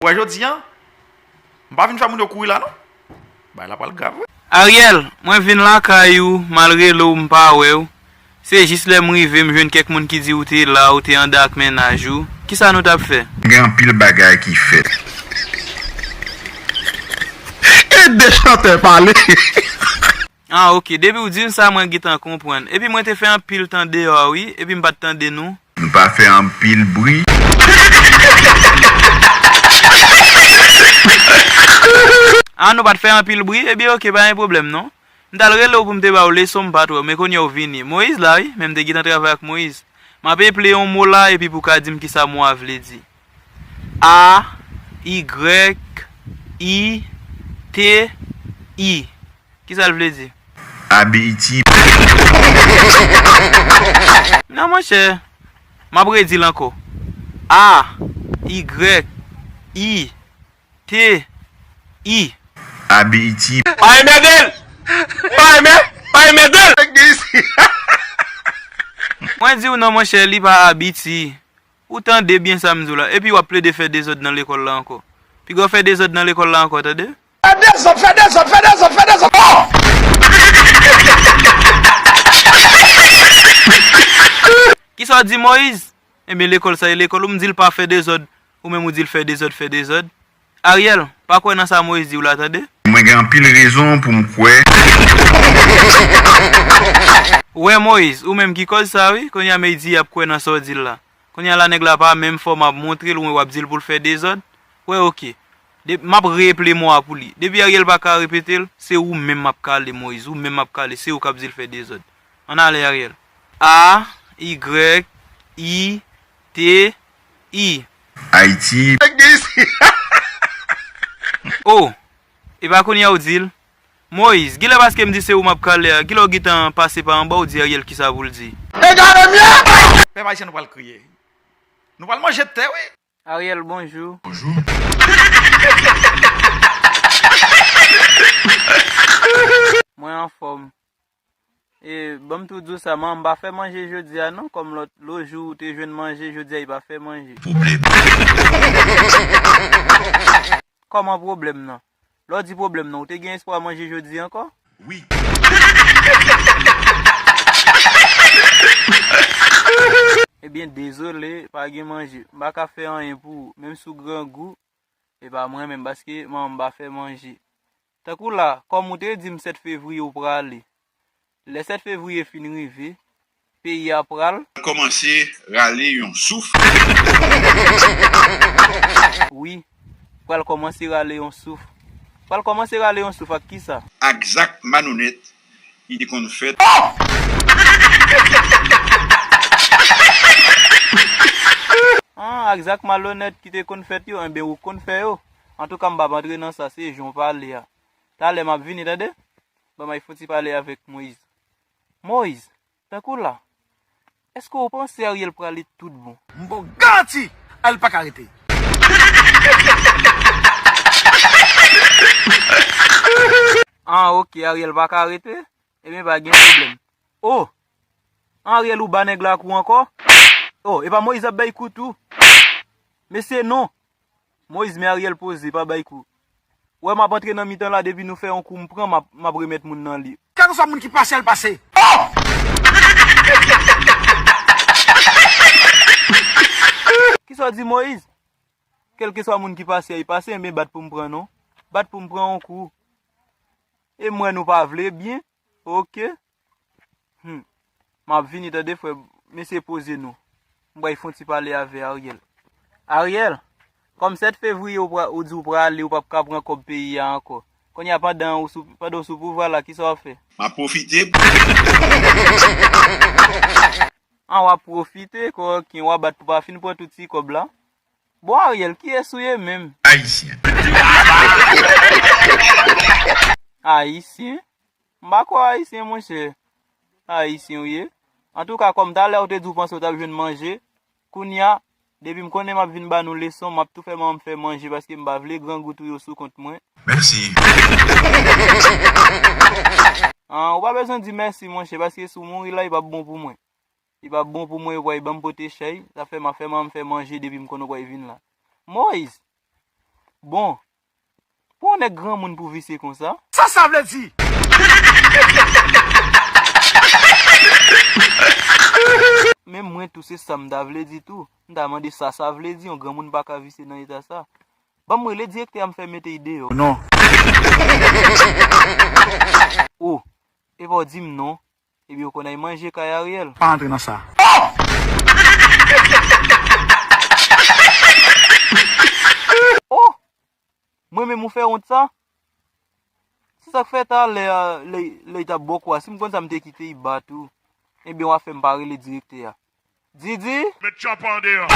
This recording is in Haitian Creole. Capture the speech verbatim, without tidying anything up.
Ou wè jodi a, m pa vin fè moun yo kouri la non. Bagay la pral grav wi. Ariel, mwen vin lakay ou, m al rele w, m pa wè w. Se jis lè m rive, m jwenn kèk moun ki di ou te la, ou te anndan ak mennaj ou. Kisa nou t ap fè? Gen anpil bagay ki fèt. Ede chantè pale. Ah, ok. Depi w di m sa, mwen gentan konprann. Epi mwen te fè anpil tan deyò a, wi. Epi m pa t tande nou. Nou pa fè anpil bri. Ah, nou pa t fè anpil bri? Ebyen, ok, pa gen pwoblèm, non. M t al rele w pou m te ba w leson, m pa t wè w, men kounye a w vini. Moyiz la, wi, men m te gentan travay ak Moyiz. M ap eple yon mo la, epi pou w ka di m kisa mo a vle di. A, Y, I, T, I. Kisa l vle di? Abiti. Non, monchè. M ap redi l ankò. A, Y, I, T, I. Abiti. Pa enmède l! Pa enmè-, pa enmède l! Mwen di w non, monchè, li pa abiti. Ou tande byen sa m di w la. Epi w ap plede fè dezòd nan lekòl la ankò. Piga w fè dezòd nan lekòl la ankò, tande? Fè dezòd, fè dezòd, fè dezòd, fè dezòd. Oh! Kisa w di, Moyiz? Ebyen, lekòl sa e lekòl ou, m di l pa fè dezòd. Ou menm ou di l fè dezòd, fè dezòd. Ariel, pa kwè nan sa Moyiz di w la, tande? Mwen gen anpil rezon pou m kwè. Ou wè, Moyiz, ou menm ki kòz sa, wi. Kounye a, men di y ap kwè nan sa w di l la. Kounye a la, nèg la pa menm fò m ap montre l, ou w ap di l pou l fè dezòd. Wè, ok. De, m ap reple mo a pou li. Depi Ariel pa ka repete l, se ou menm m ap kale, Moyiz. Ou menm m ap kale. Se ou k ap di l fè dezòd. Ann ale, Ariel. A, Y, I, T, I. Ayiti. Oh, e pa kounye a w di l? Moyiz, gilè paske m di se ou m ap kale a, gilè w gentan pase pa anba w di Ariel kisa pou l di. Egare m ye! Pèp ayisyen, nou pral kriye. Nou pral manje tè, wi. Ariel, bonjou. Bonjou. Mwen anfòm. E, ban m tou di w sa, man, m pa fè manje jodi a non, kòm lòt, lòt jou ou te jwenn manje, jodi a li pa fè manje. Pwoblèm. Kòman pwoblèm nan? Lè w di pwoblèm nan, ou te gen espwa manje jodi ankò? Wi. Ebyen, dezole, pa gen manje. M pa ka fè anyen pou ou, menm si w grangou, e pa mwen menm, paske manman m pa fè manje. Tankou la, kòm ou te di m sèt fevriye ou prale. Lè sèt fevriye fin rive, peyi a pral. Kòmanse rale yon souf. Wi, pral kòmanse rale yon souf. Pral kòmanse rale yon souf ak kisa? Ak zak malonèt ki te konn fèt. Ah, ak zak malonèt ki te konn fèt yo, enben ou konn fè yo. Antouka, m p ap antre nan sa, se jan w pale a. Talè m ap vini, tande? Ban m al fè yon ti pale avèk Moyiz. Moyiz, tankou la, èske w panse Ariel prale tout bon? M ba w garanti, Ariel pa ka rete. Ah, ok, Ariel pa ka rete? Ebyen, pa gen pwoblèm. Oh! Ariel, ou ba nèg la kou ankò? Oh, e pa Moyiz ap bay kou tou? Mesye, non. Moyiz, men Ariel poze, pa bay kou. Ou wè m ap antre nan mitan la, depi nou fè yon kou m pran, m ap, m ap remèt moun nan li. Kèlkeswa moun ki pase, al pase. Oh! Kisa w di, Moyiz? Kèlkeswa moun ki pase, al pase, enben bat pou m pran non. Bat pou m pran yon kou. E m wè nou pa vle byen. Ok. Hmm. M ap vini tande frè, mesye poze nou. M pral fè yon ti pale avè Ariel. Ariel, kòm sèt fevriye ou pra-, ou di ou prale, ou p ap ka pran kòb peyi a ankò. Kounye a pandan ou sou, pandan w sou pouvwa la, kisa w ap fè? M ap pwofite. An w ap pwofite, kòkenn, w ap bat pou pa fin pran tout ti kòb la. Bon Ariel, kiyès ou ye menm? Ayisyen. Ayisyen? M pa kwè w ayisyen, monchè. Ayisyen w ye. Antouka, kòm talè ou te di w panse w t ap jwenn manje, kounye a, depi m konnen m ap vin ba nou leson, m ap tou fè manman m fè manje paske m pa vle grangou touye w sou kont mwen. Mèsi. An, ou pa bezwen di mèsi, monchè, paske si w mouri la, li p ap bon pou mwen. Li p ap bon pou mwen, yo pral ban m pote chay. Sa fè m ap fè manman m fè manje depi m konnen w pral vin la. Moyiz! Bon, pou yon nèg granmoun pou visye konsa? Sa sa vle di? Men mwen tou se sa m ta vle di tou. M ta mande sa sa vle di yon granmoun pa ka visye nan eta sa. Ban m rele direktè a m fè mete l deyò. Non. Oh, epa w di m non. Ebyen w konn al manje kay Ariel. Pa antre nan sa. Oh! Mwen menm ou fè wont sa? Se sa k fè talè a lè lè l t ap ba w kou a, si m konn sa m te kite l ba tou. Ebyen w a fè m pa rele direktè a. Didi? Met tchapa andeyò.